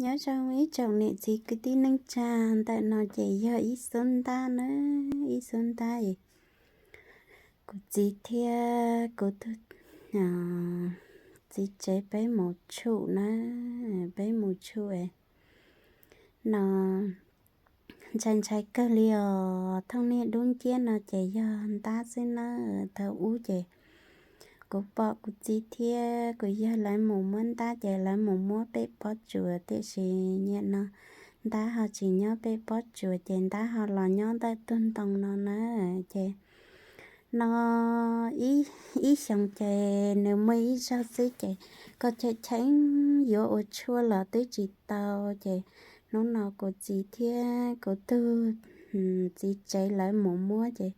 Nyob zoo ib tsoom niam txiv kwv tij neej tsa, ntawm no ces yog ib xub ntab na, ib xub ntab es kuv txiv thiab kuv tus txiv tsev peb mus tshum na, peb mus tshum no ntshai ntshai kawg li os. Thooj niaj dub nciab no ces yog ntab xwb na. Thaum ub ces kuv pom kuv txiv thiab kuv yawg lawv mus muab ntab ces lawv mus muab pem pob tsuas, tiam sis niaj no ntab ho tsis nyob pem pob tsuas ces ntab ho los nyob ntawm tug ntoo no na. Ces no ib xyoos ces nws muaj ib zaug xwb ces koj cheem cheem yuav ua tshuaj los twb tsis tau. Ces hnub no kuv txiv thiab kuv tus txiv tsev lawv mus muab ces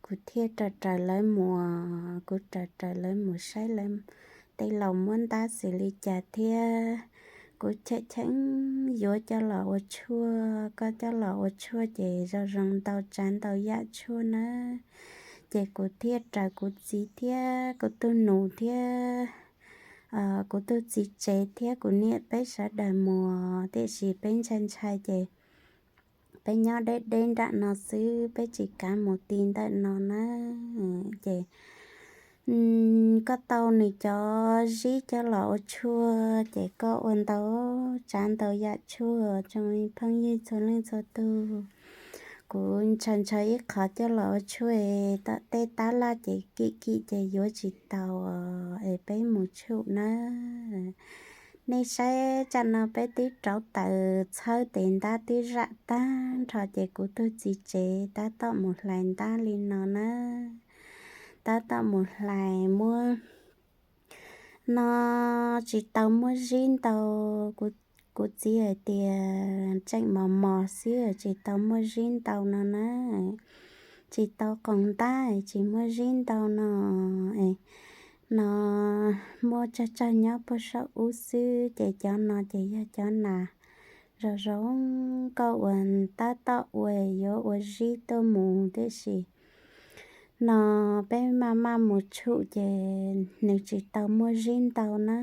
kuv thiaj raws raws lawv mus, kuv raws raws lawv mus saib lawv tej laus muab ntab xws li cas thiab. Kuv cheem cheem yuav coj los ua tshuaj, koj coj los ua tshuaj ces zoo zoo ntau tsav ntau yam tshuaj na. Ces kuv thiaj raws kuv txiv thiab kuv tus nus thiab kuv tus txiv tsev thiab kuv niam peb sawv daws mus, tiam sis peb ntshai ntshai ces peb nyob deb deb nram no xwb, peb tsis kav mus ti ntawm no na. Ces koj tau nws cov zib coj los ua tshuaj ces koj ua ntau tsav ntau yam tshuaj tsoom phooj ywg txhua leej txhua tug. Kuv ntshaw ntshaw ib qho coj los ua tshuaj, tom tej tab laj ces kim kim ces yuav tsis tau es peb mus tshum na. Nej saib tsam no peb twb rauv taws txhawb tes ntab twb zam tag nrho ces kuv tus txiv tsev tab tom mus hlais ntab li no na. Tab tom mus hlais muab no tsis tau muab zib ntau. Kuv txiv hais tias tseem mos mos xwb tsis tau muab zib ntau no na, tsis tau qoos ntab tsis muab zib ntau no. No muaj tsawg tsawg nyob puag saum ub xwb ces cov no ces yog cov nas zoo zoo nkauj uas tab tom ua yuav ua zib tuaj mus, tiam sis no peb maj maj mus tshum ces nws tsis tau muaj zib ntau na.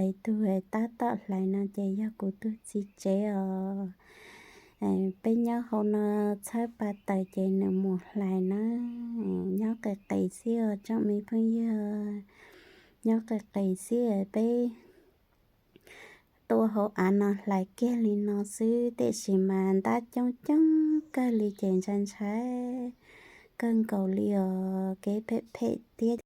Es tug tab tom hlais no ces yog kuv tus txiv tsev os. Peb nyob hauv no txhawb pa taws ces nws mus hlais na. Nyob qis qis xwb os tsoom me phooj ywg, nyob qis qis xwb. Peb tuaj hauv av no hlais kiag li no xwb, tiam sis mas ntab coob coob kawg li ces ntshai ntshai kawg nkaus li os, kev phem phem thiab.